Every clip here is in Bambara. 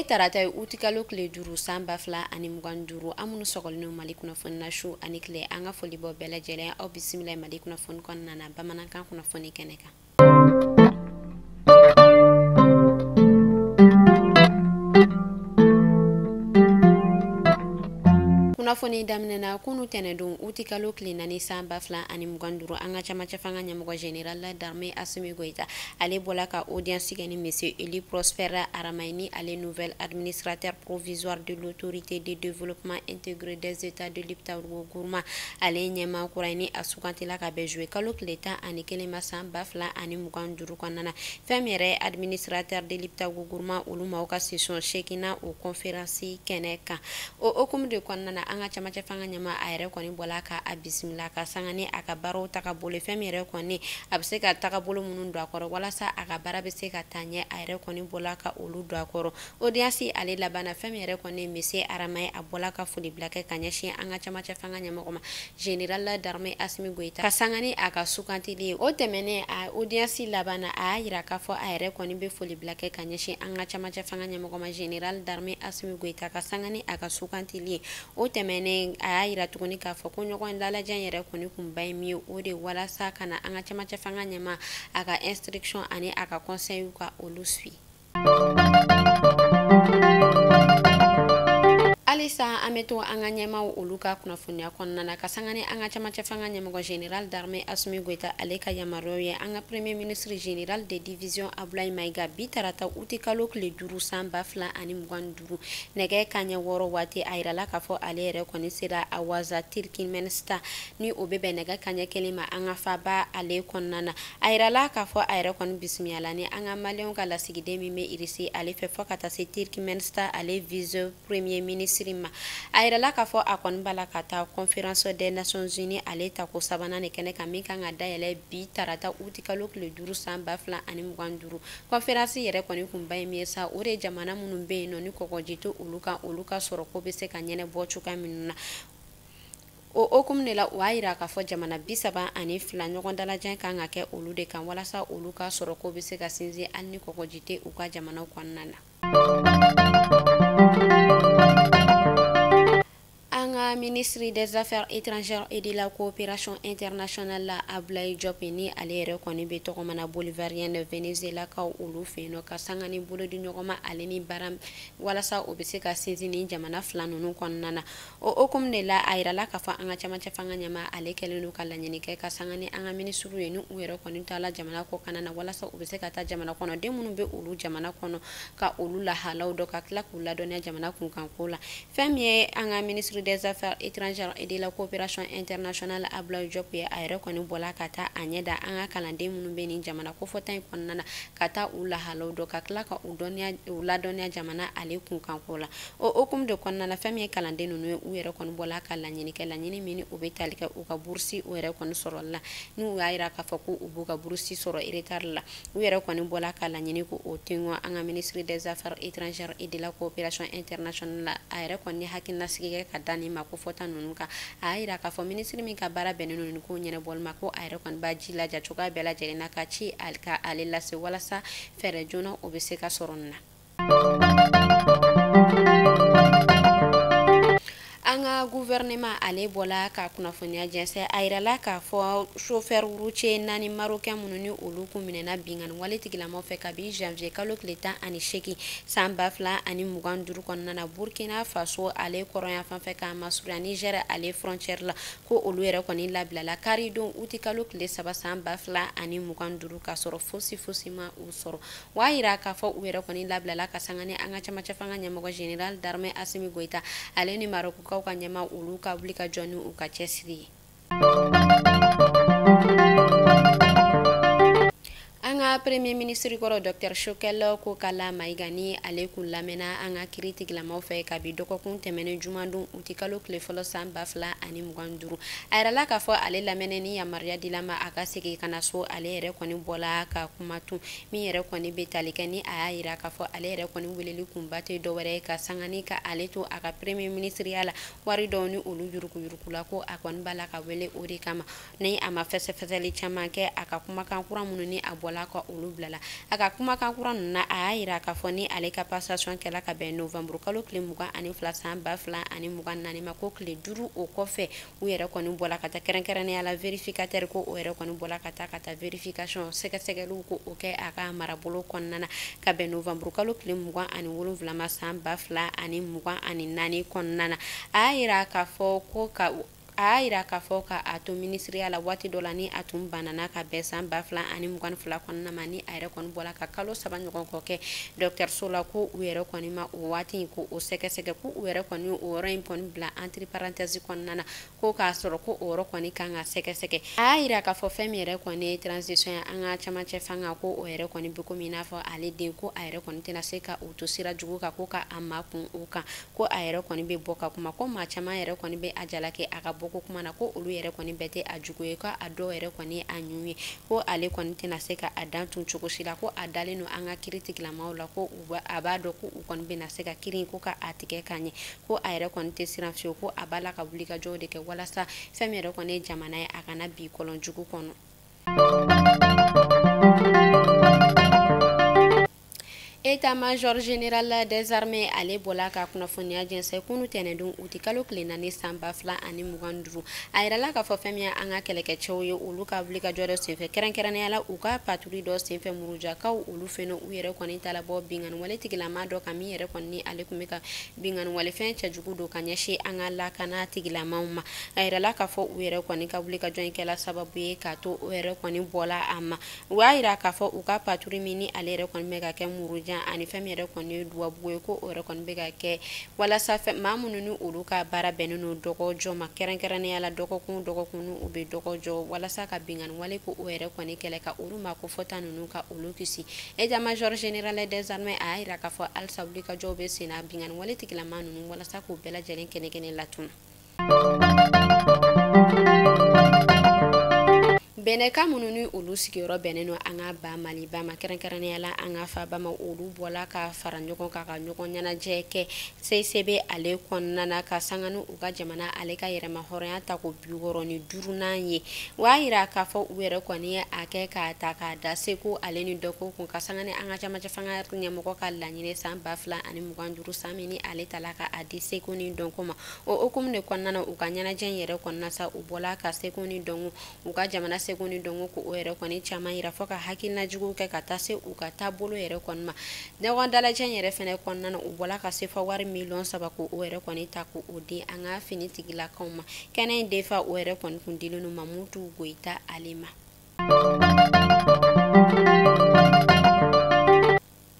Bi ye tarata ye, utikalo tile 5 san 2025. An minnu sɔgɔlen Mali kunnafoni na su ani tile, an ka foli bɔ bɛɛ lajɛlen. Aw bisimila Mali kunnafoni kɔnɔna na, bamanankan kunnafoni kɛnɛ kan. Kunnafoni daminɛna kunu tɛnɛdon, utikalo tile 4 san 2025. An ka camancɛ fanga ɲɛmɔgɔ, général d'armée Assimi Goïta, ale bɔla ka audience kɛ ni monsieur Elie Prosper Aramaye, ni ale nouvel administrateur provisoire de l'autorité de développement intégré des états de Liptako Gourma. Ale ɲɛmaa kura ye, ni a sugantila ka bɛn juillet kalo tile 11 ma san 2025 kɔnɔna na. Fɛn min yɛrɛ ye administrateur de Liptako Gourma, olu maaw ka session 8nan, o conférence kɛnɛ kan, o hokumu de kɔnɔna na, an ka camancɛ fanga ɲɛmaa, a yɛrɛ kɔni bɔla ka a bisimila ka sanga ni a ka baaraw tagabolo. Fɛn min yɛrɛ kɔni a bɛ se ka tagabolo minnu don a kɔrɔ walasa a ka baara bɛ se ka taa ɲɛ, a yɛrɛ kɔni bɔla ka olu don a kɔrɔ. Audience ale labanna, fɛn min yɛrɛ kɔni monsieur Aramaye, a bɔla ka foli bila kɛ ka ɲɛsin an ka camancɛ fanga ɲɛmɔgɔ ma, général d'armée Assimi Goïta, ka sanga ni a ka sugantili ye. O tɛmɛnen, a audience labanna, a y'a yira k'a fɔ a yɛrɛ kɔni bɛ foli bila kɛ ka ɲɛsin an ka camancɛ fanga ɲɛmɔgɔ ma, général d'armée Assimi Goïta, ka sanga ni a ka sugantili ye. O tɛmɛnen, a y'a yira tuguni k'a fɔ ko ɲɔgɔn dalajɛ yɛrɛ kɔni kunba ye min ye, o de walasa ka na an ka camancɛ fanga ɲɛma, a ka instruction ani a ka conseil, ka olu suit. Halisa an bɛ to an ka ɲɛmaw olu ka kunnafoniya kɔnɔna na. Ka sanga ni an ka camancɛ fanga ɲɛmɔgɔ, général d'armée Assimi Goïta, ale ka yamaruyaw ye, an ka premier ministre, général de division Abdoulaye Maïga, bi tarata utikalo tile 5 san 2025, nɛgɛ kanɲɛ 6 waati, a yirala k'a fɔ ale yɛrɛ kɔni sera Awaza, Turkménistan, ni o bɛ bɛn nɛgɛ kanɲɛ 1 ma an ka faba ale kɔnɔna na. A yirala k'a fɔ a yɛrɛ kɔni bisimila ni an ka maliyɛnw ka lasigiden min bɛ Irisi ale fɛ, fɔ ka taa se Turkménistan ale vice premier ministre ma. A yirala k'a fɔ a kɔni b'a la ka taa conférence des Nations Unies ale tako sabanan de kɛnɛ kan, min kan ka dayɛlɛ bi tarata utikalo tile 5 san 2025. Conférence yɛrɛ kɔni kunba ye min ye sa, o de ye jamana minnu bɛ yen nɔ ni kɔgɔji tɛ olu kan, olu ka sɔrɔ ko bɛ se ka ɲɛnabɔ cogoya minnu na. O hokumu de la, o y'a yira k'a fɔ jamana 32 ɲɔgɔn dalajɛ kan ka kɛ olu de kan, walasa olu ka sɔrɔ ko bɛ se ka sinsin hali ni kɔgɔji tɛ u ka jamanaw kɔnɔna na. An ka ministre des Affaires étrangères et de la coopération internationale la, Abdoulaye Diop, ni ale yɛrɛ kɔni bɛ tɔgɔmana bolivarienne Venezuela kaw olu fɛ yen nɔ, ka sanga ni bolodi ɲɔgɔnma ale ni baara walasa o bɛ se ka sinsin ni jamana fila ninnu kɔnɔna na. O hokumu de la, a yirala k'a fɔ an ka camancɛ fanga ɲɛmaa, ale kɛlen don ka laɲini kɛ ka sanga ni an ka minisiriw ye, ni u yɛrɛ kɔni taala jamana kɔkanna na, walasa u bɛ se ka taa jamana kɔnɔ den minnu bɛ olu jamana kɔnɔ, ka olu lahalaw dɔn, ka tila k'u ladɔnniya jamana kunkanko la. Fɛn min ye an ka ministre des Affaires étrangères et de la coopération internationale Abdoulaye Diop ye, a yɛrɛ kɔni bɔla ka taa a ɲɛ da an ka kalanden minnu bɛ nin jamana kofɔta in kɔnɔna na, ka taa u lahalaw dɔn, ka tila ka u dɔnniya, u ladɔnniya jamana ale kunkanko la. O hokumu de kɔnɔna na, fɛn min ye kalanden ninnu ye, u yɛrɛ kɔni bɔla ka laɲini kɛ, laɲini min u bɛ tali kɛ u ka bourse o yɛrɛ kɔni sɔrɔli la, n'u y'a yira k'a fɔ ko u b'u ka bourse sɔrɔ retard la. U yɛrɛ kɔni bɔla ka laɲini ko o tengo an ka ministre des Affaires étrangères et de la coopération internationale la. A yɛrɛ kɔni hakilinasigi kɛ ka da nin ma kofɔta ninnu kan. A y'a yira k'a fɔ minisiri min ka baara bɛnnen don nin ko ɲɛnabɔli ma, ko a yɛrɛ kɔni b'a jilaja cogoya bɛɛ lajɛlen na ka ci ka ale lase, walasa fɛɛrɛ joona o bɛ se ka sɔrɔ nin na. An ka gouvernement ale bɔla ka kunnafoniya jɛnsɛn. A yirala k'a fɔ chauffeur routier naani marocain minnu ni olu kun minɛna binkanni wale tigilamaw fɛ kabi janvier kalo tile 18 san 2025 kɔnɔna na, Burkina Faso ale kɔrɔnya fan fɛ k'a masurunya Niger ale frontière la, ko olu yɛrɛ kɔni labilala kari don uti kalo tile 3 san 2025, k'a sɔrɔ fosi fosi ma u sɔrɔ. O y'a yira k'a fɔ u yɛrɛ kɔni labilala ka sanga ni an ka camancɛ fanga ɲɛmɔgɔ, général d'armée Assimi Goïta, ale ni Maroc ka ɲɛma olu ka wuli ka jɔ ni u ka cɛsiri ye. An ka premier ministre kɔrɔ, docteur Choguel Kokalla Maïga, ni ale kun lamɛnna an ka kiiri tigilamaw fɛ kabi dɔgɔkun tɛmɛnen jumadon uti kalo tile 1 san 2025, a yirala k'a fɔ ale lamɛnnen ni yamaruya dila ma a ka segin ka na so. Ale yɛrɛ kɔni bɔla ka kuma tun min yɛrɛ kɔni bɛ tali kɛ, ni a y'a yira k'a fɔ ale yɛrɛ kɔni weleli kunba tɛ dɔwɛrɛ ye ka sanga ni ka ale to a ka premier ministre la, wari dɔw ni olu yuruguyurugu la, ko a kɔni b'a la ka wele o de kama. Ni a ma fɛsɛfɛsɛli caman kɛ a ka kumakan kura minnu ni a bɔla ka ka olu bila la. A ka kumakan kura ninnu na, a y'a jira k'a fɔ ni ale ka passation kɛla ka bɛn novembre kalo tile 22 san 2024 ma, ko tile 5 o kɔfɛ u yɛrɛ kɔni bɔla ka taa kɛrɛnkɛrɛnnenya la vérificateur, ko o yɛrɛ kɔni bɔla ka taa vérification sɛgɛsɛgɛliw ko o kɛ a ka marabolo kɔnɔna na ka bɛn novembre kalo tile 27 ma san 2024 kɔnɔna na. A y'a jira k'a fɔ ko ka a y'a jira k'a fɔ ka a to minisiriya la waati dɔ la ni a tun banana ka bɛn san 2022 kɔnɔna ma, ni a yɛrɛ kɔni bɔla ka kalo 3 ɲɔgɔn kɔ kɛ dɔgɔtɔrɔso la, ko u yɛrɛ kɔni ma o waati in ko o sɛgɛsɛgɛ, ko u yɛrɛ kɔni o yɔrɔ in kɔni bila entre parenthèse kɔnɔna na, ko k'a sɔrɔ ko o yɔrɔ kɔni kan ka sɛgɛsɛgɛ. A y'a jira k'a fɔ fɛn min yɛrɛ kɔni ye transition ye an ka camancɛ fanga, ko o yɛrɛ kɔni bɛ komi i n'a fɔ ale den, ko a yɛrɛ kɔni tɛna se ka o to sira jugu kan, ko ka a makun o kan, ko a yɛrɛ kɔni bɛ bɔ ka kuma, ko maa caman yɛrɛ kɔni bɛ a jalaki a ka bɔ ko kuma na, ko olu yɛrɛ kɔni bɛɛ tɛ a jugu ye, ko a dɔw yɛrɛ kɔni a ɲun ye, ko ale kɔni tɛna se ka a dan tun cogo si la, ko a dalen don an ka kiiri tigilamaw la, ko a b'a dɔn ko u kɔni bɛna se ka kiiri ko ka a tigɛ ka ɲɛ, ko a yɛrɛ kɔni tɛ siran fiyewu, ko a b'a la ka wuli ka jɔw de kɛ walasa fɛn min yɛrɛ kɔni ye jamana ye a kana bi kɔlɔn jugu kɔnɔ. État-major général des armées ale bɔla ka kunnafoniya jɛnsɛn kunu tɛnɛndon uti kalo tile 4 san 2025. A yirala k'a fɔ fɛn min ye an ka kɛlɛkɛcɛw ye, olu ka wulikajɔ dɔ senfɛ, kɛrɛnkɛrɛnnenya la u ka patrouille dɔ senfɛ Murujakaw olu fɛnɛ u yɛrɛ kɔni taara bɔ binkanni wale tigilama dɔ kan, min yɛrɛ kɔni ale tun bɛ ka binkanni walefɛn cɛjugu don ka ɲɛsin an ka lakana tigilamaw ma. A yirala k'a fɔ u yɛrɛ kɔni ka wulikajɔ in kɛla sababu ye k'a to o yɛrɛ kɔni bɔla a ma. U y'a yira k'a fɔ u ka patrouille min ni ale yɛrɛ kɔni bɛ ka kɛ Muruja ani fɛn min yɛrɛ kɔni ye Duwabugu ye, ko o yɛrɛ kɔni bɛ ka kɛ walasa maa minnu ni olu ka baara bɛnnen don dɔgɔjɔ ma, kɛrɛnkɛrɛnnenya la dɔgɔkun dɔgɔkun u bɛ dɔgɔjɔ walasa ka binkanni wale ko o yɛrɛ kɔni kɛlɛ ka olu maa kofɔta ninnu ka olu kisi. État-major général des armées a y'a jira k'a fɔ halisa wulikajɔw bɛ sen na binkanni wale tigilama ninnu walasa k'u bɛɛ lajɛlen kɛnɛ-kɛnɛ latunu. Bɛnɛka minnu ni olu sigiyɔrɔ bɛnnen don an ka ba Maliba ma, kɛrɛnkɛrɛnnenya la an ka faba ma, olu bɔla ka fara ɲɔgɔn kan ka ɲɔgɔn ɲɛnajɛ kɛ CCB ale kɔnɔna na ka sanga ni u ka jamana ale ka yɛrɛma hɔrɔnya ta ko 65nan ye. U y'a jira k'a fɔ u yɛrɛ kɔni ye a kɛ k'a ta k'a da seko ale ni dɔnko kun, ka sanga ni an ka camancɛ fanga ɲɛmɔgɔ ka laɲini san 2025 san min ni ale tala ka a di seko ni dɔnko ma. O hukumu de kɔnɔna na, u ka ɲɛnajɛ in yɛrɛ kɔnɔna sa, u bɔla ka seko ni dɔnko u ka jamana seko ni dɔnko ko o yɛrɛ kɔni caman yira fɔ ka hakilina jugu kɛ ka taa se u ka taabolo yɛrɛ kɔni ma. Ɲɔgɔn dalajɛ in yɛrɛ fɛnɛ kɔnɔna na, u bɔla ka sefa wari miliyɔn 3 ko o yɛrɛ kɔni ta ko o di an ka finitigilakaw ma. Kɛnɛ in denfa o yɛrɛ kɔni kun dilen don Mamutu Goyita ale ma.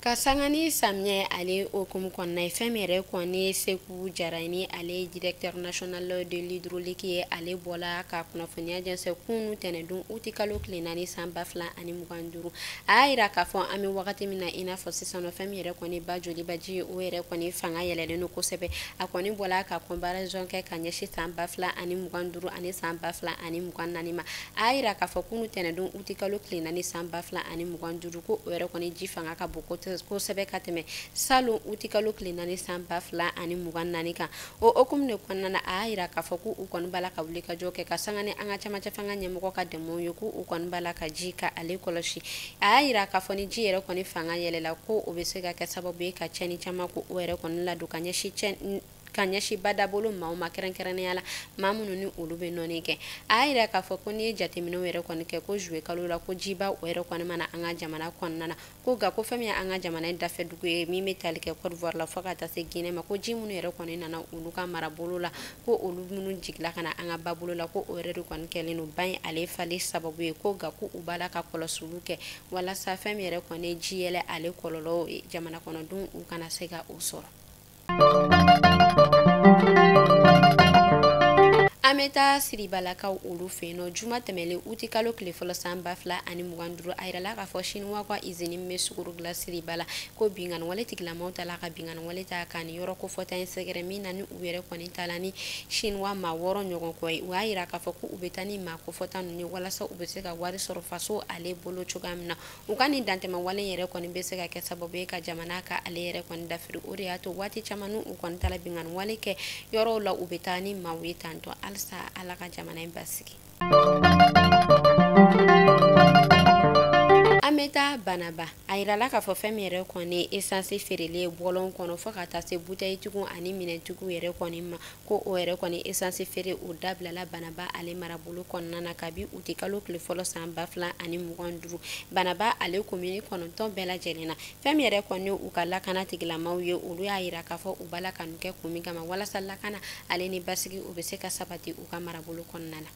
Ka sanga ni samiyɛ ale hukumu kɔnɔna ye, fɛn min yɛrɛ kɔni ye Seku Jara ni ale ye directeur national de l'hydraulique ye, ale bɔla ka kunnafoniya jɛnsɛn kunu tɛnɛndon uti kalo tile 4 san 2025. A y'a jira k'a fɔ an bɛ wagati min na i n'a fɔ sisan nɔ, fɛn min yɛrɛ kɔni ba jolibaji ye o yɛrɛ kɔni fanga yɛlɛlen don kosɛbɛ. A kɔni bɔla ka comparaison kɛ ka ɲɛsin san 2025 ani san 2024 ma. A y'a jira k'a fɔ kunu tɛnɛndon uti kalo tile 4 san 2025 ko o yɛrɛ kɔni ji fanga ka bon kosɛbɛ ka tɛmɛ salon uti kalo tile 4 san 2024 kan. O hukumu de kɔnɔna na, a y'a jira k'a fɔ ko u kɔni b'a la ka wulikajɔ kɛ ka sanga ni an ka camancɛ fanga ɲɛmɔgɔ ka dɛmɛw ye, ko u kɔni b'a la ka ji ka ale kɔlɔsi. A y'a jira k'a fɔ ni ji yɛrɛ kɔni fanga yɛlɛla, ko o bɛ se ka kɛ sababu ye ka tiɲɛni caman ko o yɛrɛ kɔni ladon ka ɲɛsin badabolo maaw ma, kɛrɛnkɛrɛnnenya la maa minnu ni olu bɛ nɔni kɛ. A y'a jira k'a fɔ ko n'i ye jateminɛw yɛrɛ kɔni kɛ, ko juillet kalo la ko jiba o yɛrɛ kɔni mana an ka jamana kɔnɔna na, ko nka ko fɛn min ye an ka jamana in dafɛ dugu ye min bɛ tali kɛ Côte d'Ivoire la fo ka taa se Guinée ma, ko ji minnu yɛrɛ kɔni nana olu ka marabolo la, ko olu minnu jigila ka na an ka babolo la, ko o yɛrɛ de kɔni kɛlen don ba in ale falen sababu ye, ko nka ko u b'a la ka kɔlɔsiliw kɛ walasa fɛn min yɛrɛ kɔni ye ji yɛlɛ ale kɔlɔlɔ jamana kɔnɔdenw u kana se ka o sɔrɔ. An bɛ taa Siribalakaw olu fɛ yen nɔ. Juma tɛmɛlen uti kalo tile fɔlɔ san 2025, a yirala k'a fɔ Siniwa ka izini min bɛ sukaro dilan Siribala, ko binkanni wale tigilamaw taara ka binkanni wale ta ka nin yɔrɔ kofɔta in sɛgɛrɛ, min na ni u yɛrɛ kɔni taara ni Siniwa maa 6 ɲɔgɔn kɔ ye. U y'a yira k'a fɔ ko u bɛ taa ni maa kofɔta ninnu ye walasa u bɛ se ka wari sɔrɔ faso ale bolo cogoya min na. U ka nin dantɛmɛ wale yɛrɛ kɔni bɛ se ka kɛ sababu ye ka jamana ka ale yɛrɛ kɔni dafiri. O de y'a to waati caman n'u kɔni taara binkanni wale kɛ yɔrɔw la, u bɛ taa ni maaw ye tantɔ. Halisa Ala ka jamana in basigi. An bɛ taa Banaba. A yirala k'a fɔ fɛn min yɛrɛ kɔni essence feerelen bɔlɔn kɔnɔ fo ka taa se butɛyitigiw ani minɛntigiw yɛrɛ kɔni ma, ko o yɛrɛ kɔni essence feere o dabilala Banaba ale marabolo kɔnɔna na kabi uti kalo tile fɔlɔ san 2025 Banaba ale komini 9 bɛɛ lajɛlen na. Fɛn min yɛrɛ kɔni u ka lakana tigilamaw ye, olu y'a yira k'a fɔ u b'a la ka nin kɛ kun min kama walasa lakana ale ni basigi o bɛ se ka sabati u ka marabolo kɔnɔna na.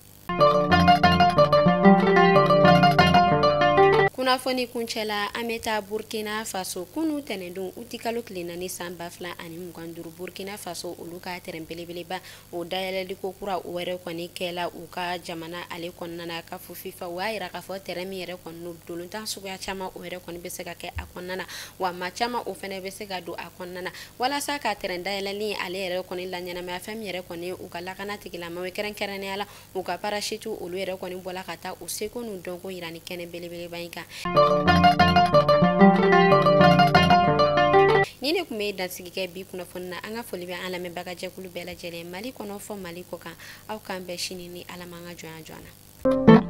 Kunnafoni kuncɛla, an bɛ taa Burkina Faso. Kunu tɛnɛndon uti kalo tile 4 san 2025, Burkina Faso olu ka terrain belebeleba o dayɛlɛliko kura o yɛrɛ kɔni kɛla u ka jamana ale kɔnɔna na ka fɔ FIFA. O y'a yira k'a fɔ terrain min yɛrɛ kɔni dolontan suguya caman o yɛrɛ kɔni bɛ se ka kɛ a kɔnɔna na, wa maa caman o fɛnɛ bɛ se ka don a kɔnɔna na walasa ka terrain dayɛlɛli ale yɛrɛ kɔni laɲɛnamaya. Fɛn min yɛrɛ kɔni u ka lakana tigilamaw ye, kɛrɛnkɛrɛnnenya la u ka parachute olu yɛrɛ kɔni bɔla ka taa u seko n'u dɔnko yira ni kɛnɛ belebeleba in kan. Ni ne tun bɛ dansigi kɛ bi kunnafoni na. An ka foli bɛ an lamɛnbaga jɛkulu bɛɛ lajɛlen, Mali kɔnɔ fɔ Mali kɔ kan. Aw k'an bɛn sini ni Ala m'an ka jɔnya joona.